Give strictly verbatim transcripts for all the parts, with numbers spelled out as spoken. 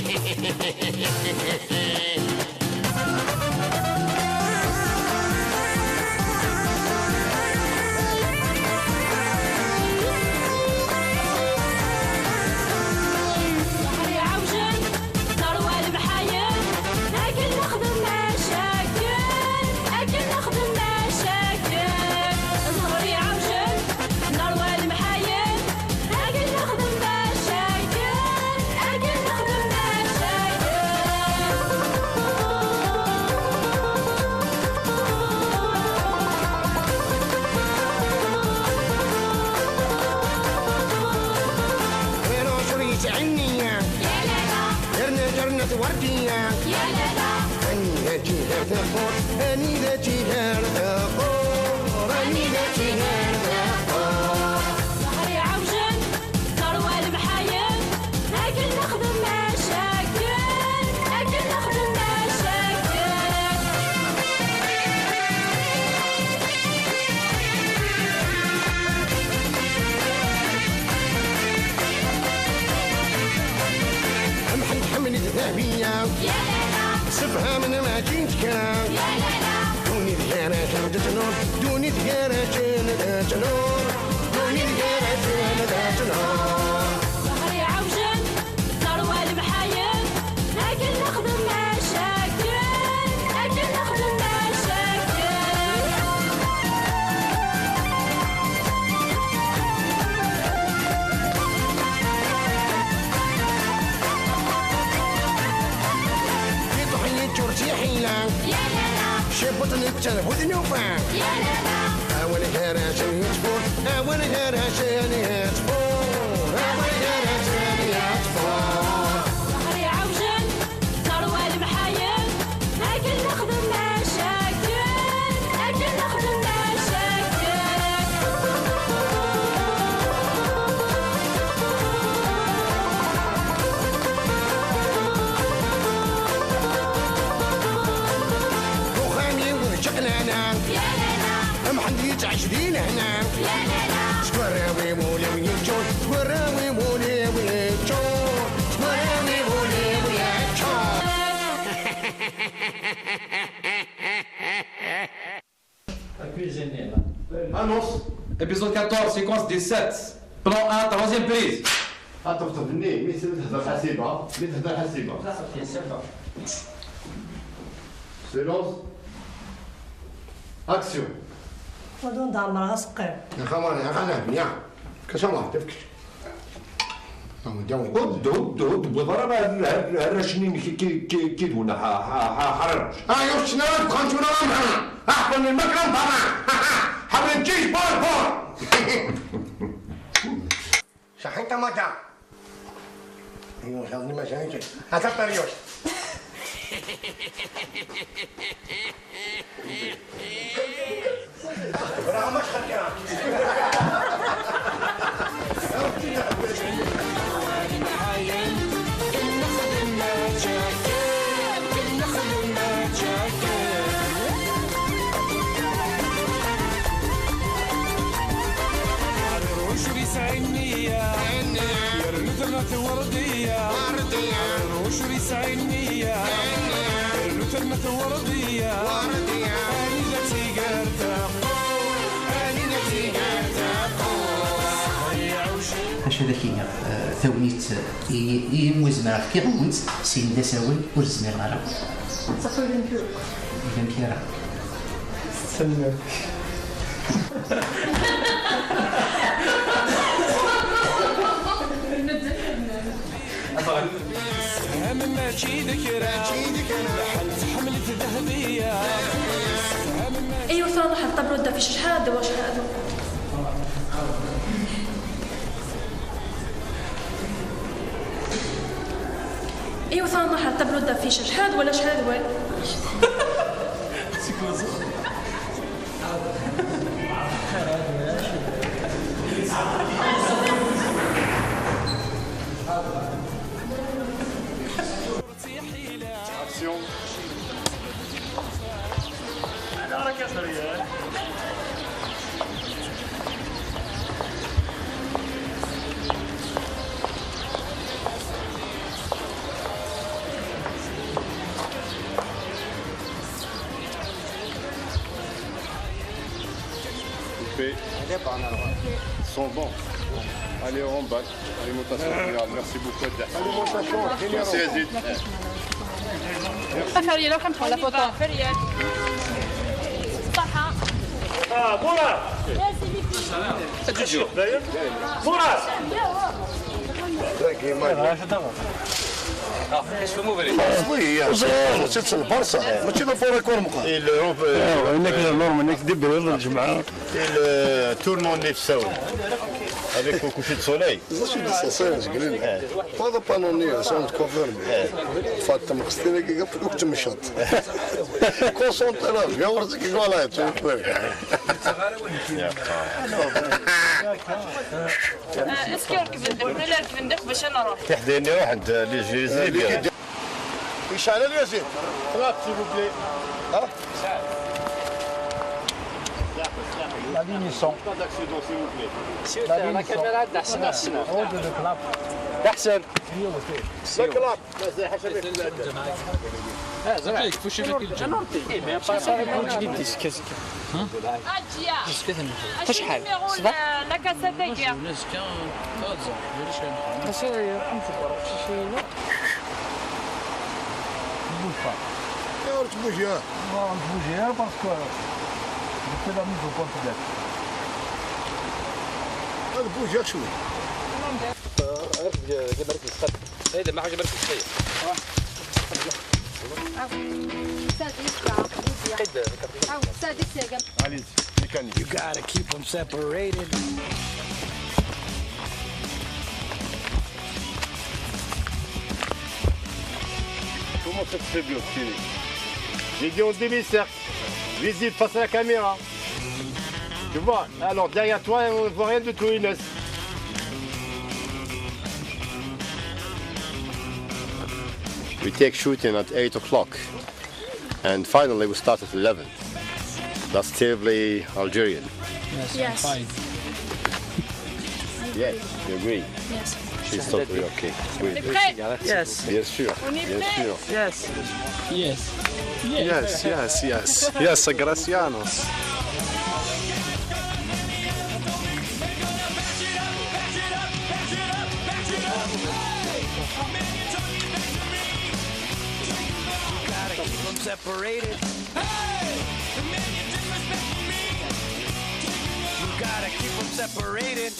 ظهري عوجل، ثروة المحايل، أكل نخدم مشاكل، أكل نخدم مشاكل. ظهري عوجل، ثروة المحايل، أكل نخدم مشاكل، أكل نخدم مشاكل. غير عشر يسعني. يا لا لا. غيرنا جرنا وردية. يا لا لا. أني ذاتي غير تقول، أني ذاتي غير تقول، أني ذاتي غير تقول. ظهري عوجل، ثروة المحايل، أكل نخدم مشاكل، أكل نخدم مشاكل. أمحن تحملت ذهبية. يا لا لا. سفها من ما جيت كان. يا لا لا. دوني ديانا جندت نور، دوني ديانا جندت نور، دوني ديانا جندت نور. ظهري عوجل، ثروة المحايل، أكل نخدم مشاكل، أكل نخدم مشاكل. يطحن الجرس يحيلة. يا لا لا. شبط نتشل وذنوبة. يا لا لا. أول غير عشان يصفر، أول غير عشان يصفر، أول غير عشان يصفر. ظهري عوجل، ثروة المحايل، أكل نخدم مشاكل، أكل نخدم مشاكل. وخامي وجقنا أنا. يا لا لا. محمد يتعش دين هنا. يا لا لا. سكراوي مولي ويجون، سكراوي مولي ويجون، سكراوي مولي ويجون. Annonce. Épisode quatorze, séquence dix-sept. Plan un, troisième prise. Attends, attends, venez, mais c'est le حسيبة، mais c'est le حسيبة. Silence. Action. ودون دار مرة سقير. يا خمار، يا غنم، يا. كشمار، تفكش. هد، هد، هد، هد، بضرب هاد، هاد، هاد الرشنين كي، كي، كي، كي دونا، ح-، ح-، ح-، حررش. ها، يوش شنو تخمشونا معنا؟ أحسن من المكرم طبعا. حبل الجيش بور، بور. شحن طماطم. ايوه، شغلني ما شحنش. هذا الطريوش. راه مش خليها. الروش يسعي النية، يرمي ثمة وردية. الروش يسعي النية، يرمي ثمة وردية. أني لا تيقار تاقو، أني لا تيقار تاقو. Acu ad ak-iniɣ, eh, tagnit i, i, imu zemreɣ fkiɣ-awent, sin d asawen ur zmireɣ ara. Taqbaylit n tura. Iban kan ara. Tessnem. Ssefham mačči d kra, lḥal tḥemmel-it Dahbiya. Ssefham mačči. Iwet ṛuḥ ṭablu d affiche, acḥal d wa, acḥal d wa. Iwet ṛuḥ ṭablu d affiche, acḥal d wa, acḥal d wa. Action. Sont bons. Allez, on bat. Alimentation générale. Merci beaucoup. Alimentation générale. Merci, Yazid. Pas faire là comme prendre la photo. Ah, مراد. مراد. اصلي هي زرور، تيت البرصه، ماشي لا فور يكون مقهى. ايوا، انك نورمال، انك دير بريد الجمعه. Il tourne en Ipsaoui avec un coucher de soleil. زرت شي بصاصين زقلين. هذا بانوني سون كونفيرمي. فاطمه خصني لك كنت مشط. كونسونطري لا فيا ورتك كوالا. Est-ce que ركبندق ولا لا ركبندق باش نروح؟ تحديني واحد لي جيزي ديال يشعل اليزيد. Clap, s'il vous plaît. La ligne sont. Pas d'accident, s'il vous plaît. La ligne sont. الكاميرا تاع حسن حسن Hold the clap. تاع حسن The clap. شحال؟ لا كاسيت هي. يا رب تبوجي، ها. ما تبوجي، ها، parce que depuis la mise au point de هذا بوجي شوي. هذا ما حاجه بالك شويه. Allez, mécanique. You gotta keep them separated. Comment ça te fait bleu, Thierry? J'ai dit en demi-cercle. Visible face à la caméra. Tu vois, alors derrière toi, on ne voit rien du tout, Inès. We take shooting at eight o'clock. And finally, we start at eleven. That's terribly Algerian. Yes. Yes, you agree? Yes. She's totally okay. On est prêts? Yes. Bien sûr. On est Bien prêts? Sûr. Yes. Yes, yes, yes, yes, Gracianos. Gotta keep them separated. You gotta keep them separated.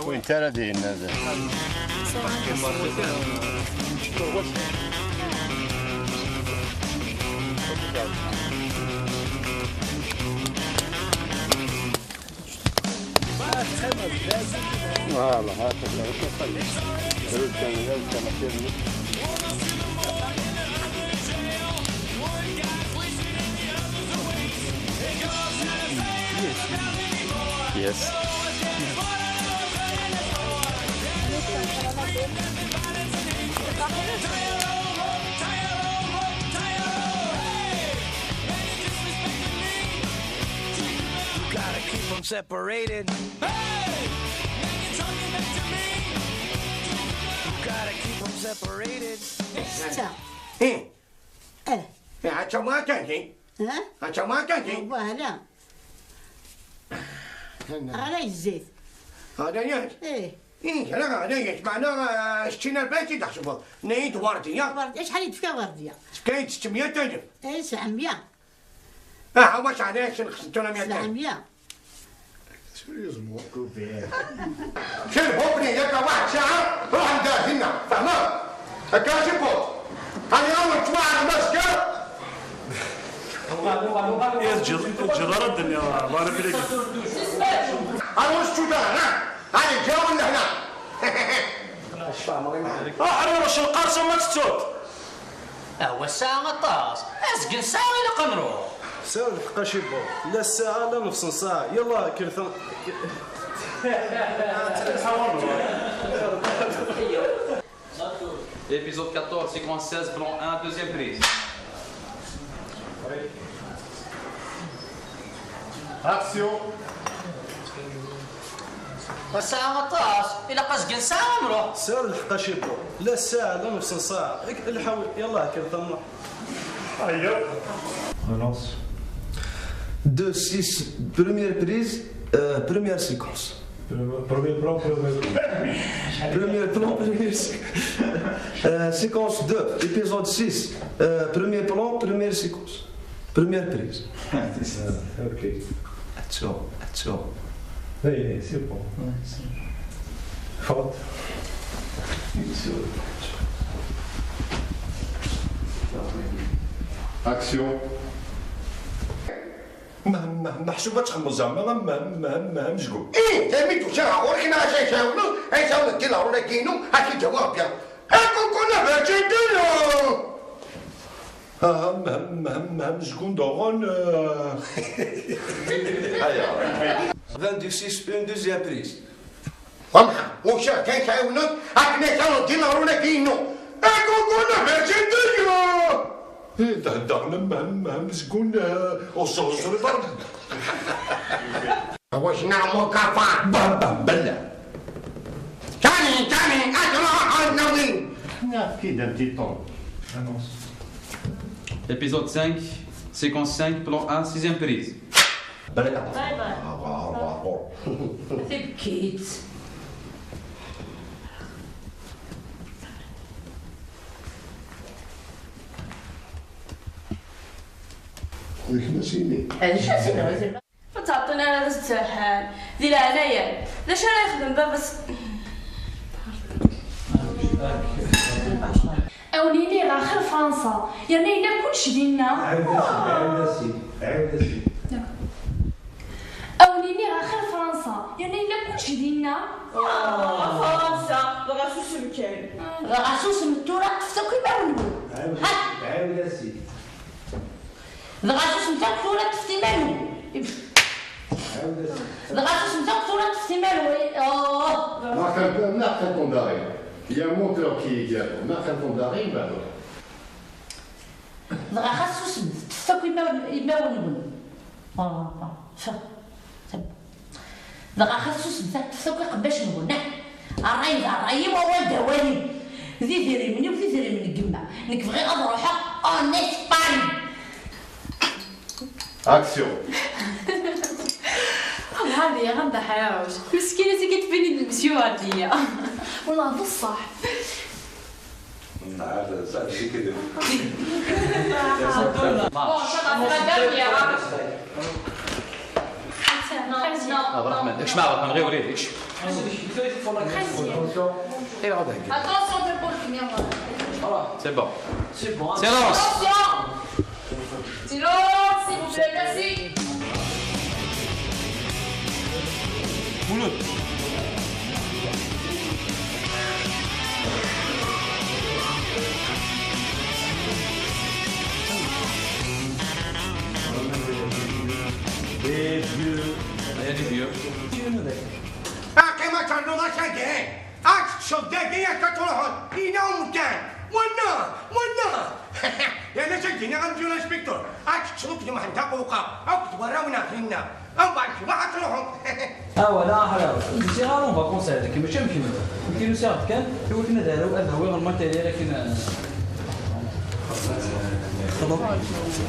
وين ترى دي الناس؟ Voilà, هكذا. Yes. You gotta keep them separated. You gotta keep them separated. ستة. ايه. اه. ايه، هاتشا ما كانتي. ها؟ هاتشا ما كانتي. واه لا. غلي الزيت. هذا ياك. ايه. ايه، لا، هذا ياك. معنا، آه، ستين ألف تحسبوا. نيت وردية. ورد، ايش حال يدفع وردية؟ كاين ستمية ألف. ايه، سبعمية. اه، واش عليه شنو خصتونا مية ألف؟ سبعمية. شنو بوبني ياك واحد ساعة روح ندار هنا، فهمت؟ هكا شي بوت. أنا أول جمعة المسكة. ايه، تجر- تجرر الدنيا، بارك فيك. أنا وش تدار، ها؟ هاني جاو لهنا. احري رش القرص وما تتوت. اهو الساعة غطاس. اسقن الساعة إلا قنروح. ساعة دقيقة شي بور. لا الساعة لا نفس الساعة. يلا كرثة. Épisode quatorze, séquence seize, plan un, deuxième prise. Action. Nesɛa aṭas, ilaq azgen ssaɛa ad nruḥ. Tesɛiḍ lḥeqq a Ciṭu. La ssaɛa, la nefṣel ssaɛa. Ek-, lḥawi, yallah, kker ad nruḥ. Aya. Relance. Deux, six, première prise, euh, première séquence. Premier plan, premier... Premier plan, première séquence. Euh, séquence deux, épisode six. Euh, premier plan, première séquence. Première prise. Ah, ok. Attention, attention. Oui, oui, c'est bon. Ouais, c'est... Forte. Action. Ma, ma, meḥsub ad txemmeḍ zeɛma am, am, am, amezgun. Ih, d armi d-usiɣ ɣer ɣur-k neɣ ad k-ɛiwneɣ, ad k-ɛiwneɣ di leɛrur-agi-inu, ad k-id-awiɣ bya. Akunkun aberǧeddu! Ah, am, am, am, amezgun daɣen, euh. Aya. Vingt-six, une deuxième prise. Wamḥa, usiɣ-d ad k-ɛiwneɣ akken ad k-ɛiwneɣ di leɛrur-agi-inu. Akunkun aberǧeddu! Eh, d-, daɣen am, am, amezgun, euh, ur s-, ur s-, ur s-, Wacnaɣ mukafar. Bam, bam, bella. Tani, tani, ad ruḥeɣ ad nawi. Nefk-id un petit temps. Épisode cinq, séquence cinq, plan un, sixième prise. Bella. Bye bye. Ah, ah, ah, ah. Tibkit. Ur tɛeṭṭin ara ad as-d-serḥen. Di leɛnaya-m, d acu ara yexdem baba-s? A wen-iniɣ axir Fransa, yerna yella kullec dinna. Ɛiwed-as-id, ɛiwed-as-id, ɛiwed-as-id. A wen-iniɣ axir Fransa, yerna yella kullec dinna. Ah, Fransa, dɣa susem kan. Dɣa susem tura, ṭṭfet akk imawen-nwen. Ɛiwed-as-id, ɛiwed-as-id. Dɣa susmet akk tura, ṭṭfet iman-nwen. Dɣa susmet akk tura, ṭṭfet iman-nwen. Oh. Marque un, marque un temps d'arrêt. Il y a un monteur qui est également. Marque un temps d'arrêt, il va voir. Dɣa xas susmet, ṭṭfet akk imawen-, imawen-nwen. Oh, oh, oh. Dɣa xas susmet, ṭṭfet akk iqebbacen-nwen, ah! Ṛṛay d ṛṛay-iw, awal d awal-iw. D idrimen-iw, d idrimen n yemma. Nekk bɣiɣ ad ruḥeɣ en Espagne. Action. Hadi, anda ḥyaṛ. Meskin, ad tigi tbini d Monsieur Hadiya. Wallah, d ṣṣeḥ. Bon, ça va, c'est la dernière, hein. Ah, brahman, ايش معك؟ من غير وليد، ايش؟ ايه، هذا هيك. Attention, je peux le finir, moi. C'est bon. C'est bon. Silence. Attention. Silence, s'il vous plaît, merci. Mouloud. Des vieux. Il y a des vieux. Aqim ad ternuḍ ass-agi. Ad teṭṭseḍ dagi akka ad truḥeḍ. Yella umdan. Wanna, wanna. Yerna s-d-iniɣ amzun inspecteur. Ad teṭṭseḍ akked Mḥend Aqewqa akked warraw-nneɣ dinna. Ambeɛd cwiṭ ad truḥeḍ. Ah, voilà, ah, voilà. Ur d-usiɣ ara en vacances ar dagi, mačči am kemm. Nekkin usiɣ-d kan i wakken ad aruɣ, ad awiɣ le matériel akken.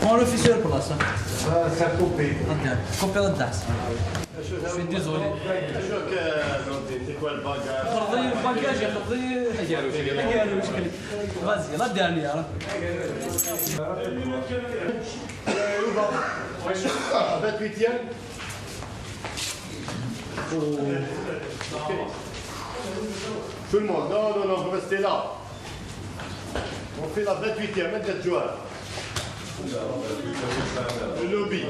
Prends le fil sur place, hein. Ah, ça a coupé. Ok, coupé la date. Je suis désolé. C'est quoi le bagage ? خذي le bagage، خذي. Vas-y, la dernière. Vingt-huitième. Tout le monde, non, non, non, vous restez là. On fait la vingt-huitième, hein, de juin. Le lobby,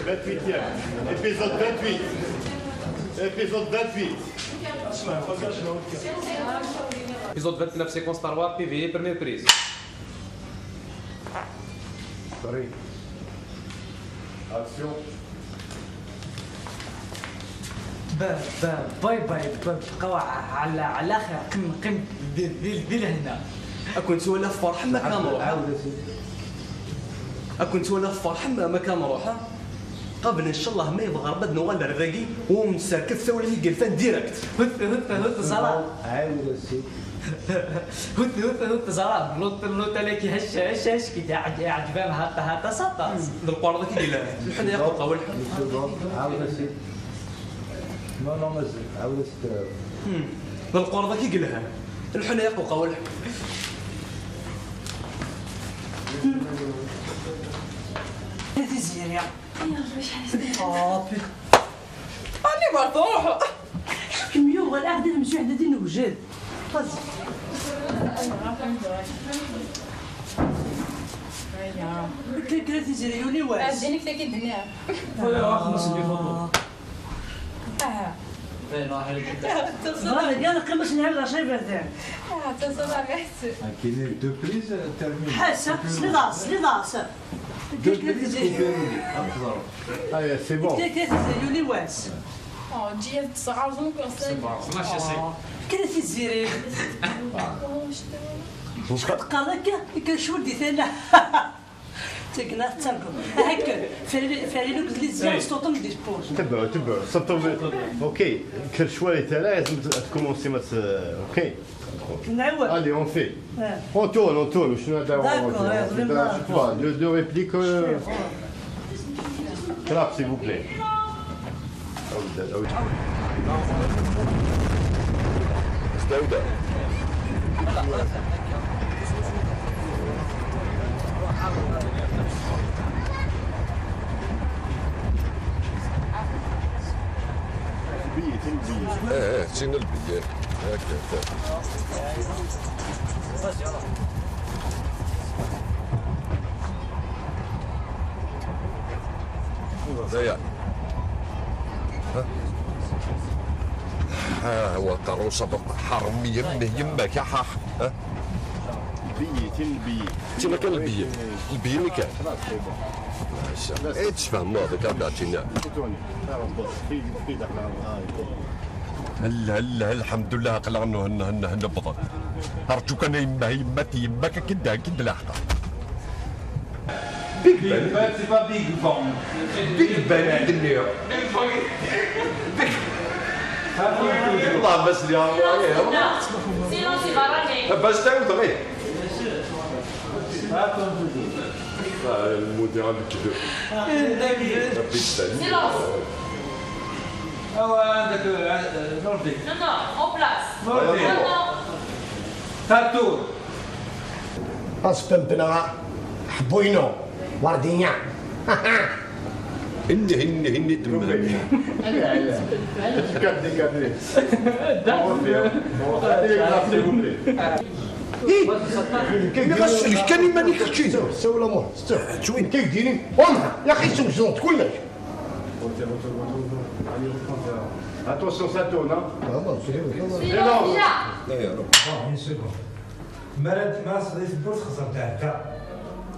vingt-huitième. Épisode vingt-huit. Épisode vingt-huit. Épisode vingt-neuf, séquence trois, P V E, première prise. Action. Ba, ba, باي باي، ba, بقاو على، على خير، قم، قم ب-، ب-، بالهنا. أكون سوالف فرح ما كان روح. عاود، عاود يا سيدي. أكون سوالف فرح ما، ما كان روح، ها؟ Qabel, ncallah, ma yebɣa Rebbi, ad nuɣal ar dagi, u nserked tawla i yelfan direct. Hut, hut, hut, ẓra. Ɛawed a sidi. Hut, hut, hut, ẓra. L'hôtel, l'hôtel-agi, hac, hac, hac, ki iɛǧ-, iɛǧeb-am haṭa, haṭa, s aṭas. D lqerḍ-agi i yelhan. Lḥun yaqquq, a welḥu. Ɛawed a sidi. Non, non, mazal. Ɛawed a sidi. Hmm. D lqerḍ-agi i yelhan. Lḥun yaqquq, a welḥu. Tiziri. Oh, putain. Allez, va, ruḥ. Kem yuɣal aɣdil mzuḥ d din wjed. Vas-y. Kra, kra Tiziri, yuli wass. Ad d-inik tagi d-nniɣ. Voilà, xemmes n lfuṭu. Aha. Ẓra dagi, ad neqqim ass n lɛid ɛecra iberdan. Ah, d taẓallit. Akini deux prises, terminé. Ḥess, sliḍ-as, sliḍ-as. Deux prises, coupez-le. Ah, c'est bon. Kra, kra Tiziri, yuli wass. Oh, ǧiya tesɛerẓem kursi. C'est bon, c'est bon. Kra Tiziri. Teqqar akka, akka cwal di tala. Tegna tettargu. Hekk, ferri-, ferri-, les yeux, c'est totem des pouces. تبعوا، تبعوا، c'est totem. Ok, كل شوية تلا لازم تكومونسي ما ت-، ok. نعاود. Allez, on fait. On tourne, on tourne. شنو هذا؟ D'accord, on tourne. Deux, deux répliques, euh, clap, s'il vous plaît. ايه، ايه، تين البيات. هكا، هكا. هذايا. ها؟ ها هو القاروصة بق-، حرم يمه يمك، ها، ها، ها. البيت، البيت. تما كان البيت. البيت اللي كان. خلاص، c'est bon. ايه، تفهم هذاك، هذا عطينا. هل، هل، هل، الحمد لله، قلغنو هن، هن، هن بضل. أرجوك أنا يما، يما، يما، كي كدا، كي دلاحقة. Big Bang, c'est pas Big Bang. Big Bang, دنيا. Big. الله بس يا الله. Silence, il va râler. بس تعود غير. آه، المدير عندك كبير. Big Bang. Silence. أو عندك، آه، نوردي. Non, non, en place. نوردي. Non, non. تاتور. أسبمبنا حبوينو وردينيا. هني، هني، هني دمك. كادي، كادي. كان يماني كتشي. سولا مو. شوي كيديني. وامها يا اخي سوزون كلش. Attention, ça tourne, hein. Silence. Une seconde. Mi ara d-, mi ara tesleḍ i tewwurt, xẓer-d ar da.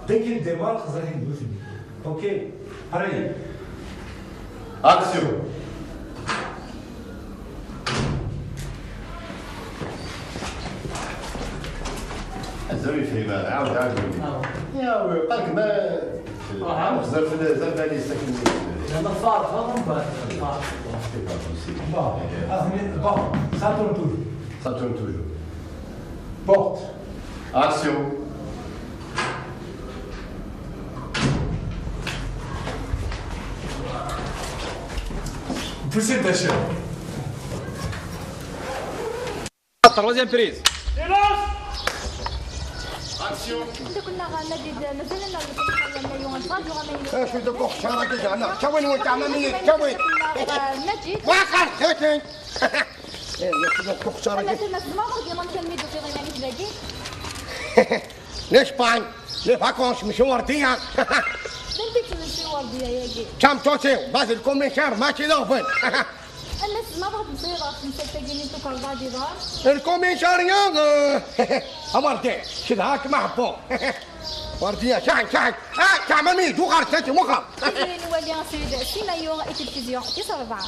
Dès qu'il démarre, xẓer i tewwurt-nni. Ok. Prêt. Action. Mazal ur yefhim ara. Ɛawed, ɛawed. Ya, oui, قالك ما. Ah, xẓer في ال-، زعما لي ساكن. C'est pas possible. Bon, ah, mais bon, ça tourne toujours. Ça tourne toujours. Porte. Action. Poussez ta chair. Troisième prise. Action. عندك قلنا غا مجيد، مازال لنا الفقرة ديال مليون الفاج وغا مليون. اش بدك اخت شهرك زعما؟ تا وين وانت عمامية؟ تا وين؟ مجيد. واقع، تا وين؟ ايه، يا سيدي، اخت شهرك. مثلا، ما غادي ما نكمل في غير مانيش باقي. L'Espagne, les vacances, مشي وردية. بنتي تمشي وردية يا جي. تام توتي، بعد الكوميسار، ماشي لوفن. الناس ما بغات تصير خمسة تاكيني توكل بعد يظهر. الكوميسارية، آه، أمر دي، شد هاك ما حبو. وردية، شحن، شحن. آه، تعممي، دو غار، سنتي، مخر. نولي سيد سينايو، إي تلفزيون، تيس ربعة.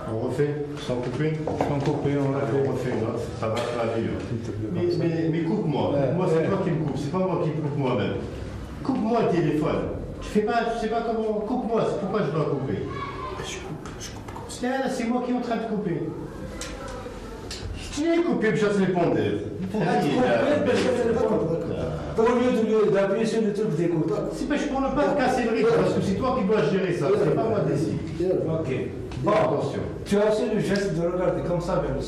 On refait, sans couper. Sans couper, on refait. Allez, on refait, non, ça va pas aller, hein. Mais, mais, mais coupe-moi. Ouais, coupe-moi, c'est toi qui me coupes, c'est pas moi qui me coupe moi-même. Coupe-moi le téléphone. Je fais pas, je sais pas comment. Coupe-moi, c'est pourquoi je dois couper. Je coupe, je coupe comme ça. Là, là, c'est moi qui est en train de couper. Je t'ai coupé, je te répondais. Pourquoi tu coupes, je te réponds. Au lieu de lui- d'appuyer sur le truc d'écoute. C'est pas, je pourrais pas casser le rythme parce que c'est toi qui dois gérer ça, c'est pas moi d'ici. Ok. Bon, attention. Tu as fait le geste de regarder comme ça vers le,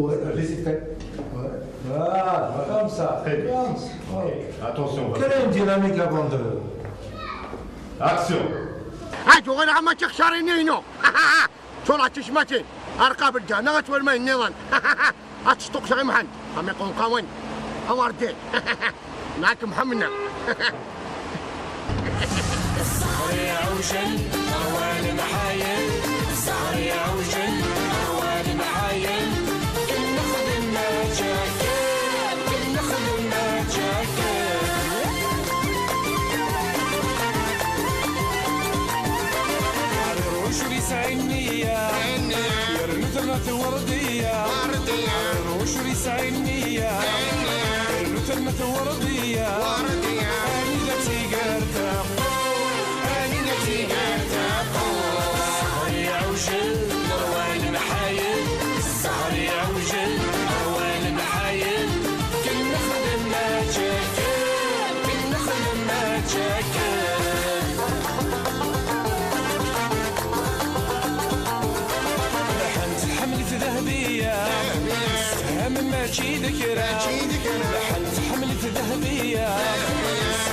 vers le récipient. Ouais. Voilà, comme ça. Très bien. Comme ça. Ok. Attention, on va... Quelle est une dynamique avant de... Action. Acu ɣileɣ ma tixcarin-inu. Tura tecmatin. Arqab lǧahna ad twalem ayen nniḍen. Ad tecṭuqceɣ i Mḥend. Am iqunqawen. Awardi. Mɛakem ḥemmna. Ẓẓher iɛewjen, ṛwan mḥayen. Ẓẓher iɛewjen, ṛwan mḥayen. Ken nexdem ajakken, ken nexdem ajakken. Ɛriruc ur yesɛi nniya, yernu terna twerdiya. Ɛriruc ur yesɛi nniya, yernu terna twerdiya. Anida tiger teqqur, anida tiger teqqur. Ẓẓher iɛewjen, ṛwan mḥayen. Ẓẓher iɛewjen, ṛwan mḥayen. Ken nexdem ajakken, ken nexdem ajakken. Lḥan tḥemmlet Dahbiya, tefhem mačči d kra. Lḥan tḥemmlet Dahbiya,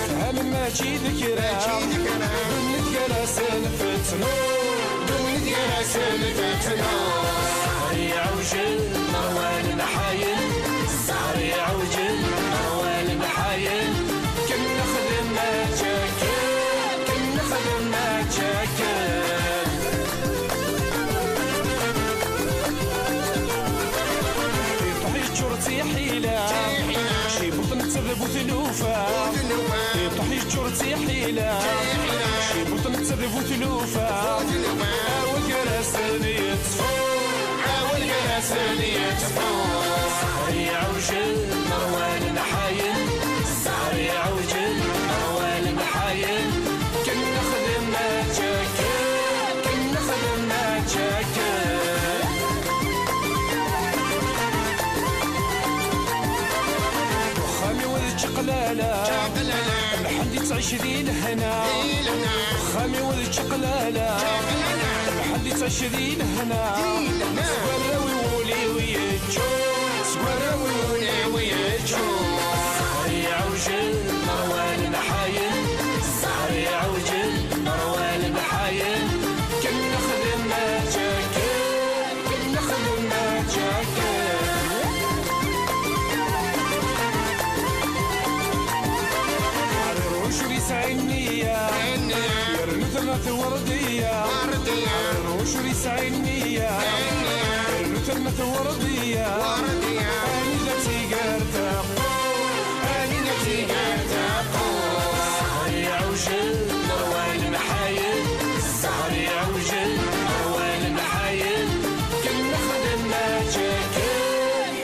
tefhem mačči d kra. Ddunit gar-asen tettnur, ddunit gar-asen tettnur. Ẓẓher iɛewjen, ṛwan mḥayen. Ẓẓher iɛewjen, ṛwan mḥayen. Ken nexdem ajakken, ken nexdem ajakken. Iṭuḥ yeččur d tiḥila, cibuṭ netta d bu tlufa. Iṭuḥ yeččur d tiḥila, cibuṭ netta d bu tlufa. Awal gar-asen yettfu, awal gar-asen yettfu. Ẓẓher iɛewjen, ṛwan mḥayen. Ẓẓher iɛewjen, ṛwan mḥayen. Ken nexdem ajakken, ken nexdem ajakken. Uxxam-iw d čaqlala, Mḥend yettɛic di lehna. Uxxam-iw d čaqlala, Mḥend yettɛic di lehna. S warraw-iw ul-iw yeččur, s warraw-iw ul-iw yeččur. Ẓẓher iɛewjen, ṛwan mḥayen. Ẓẓher iɛewjen, ṛwan mḥayen. Ken nexdem ajakken, ken nexdem ajakken. Ɛriruc ur yesɛi nniya, yernu terna twerdiya. Ɛriruc ur yesɛi nniya, yernu terna twerdiya. Anida tiger teqqur, anida tiger teqqur. Ẓẓher iɛewjen, ṛwan mḥayen. Ẓẓher iɛewjen, ṛwan mḥayen. Ken nexdem ajakken.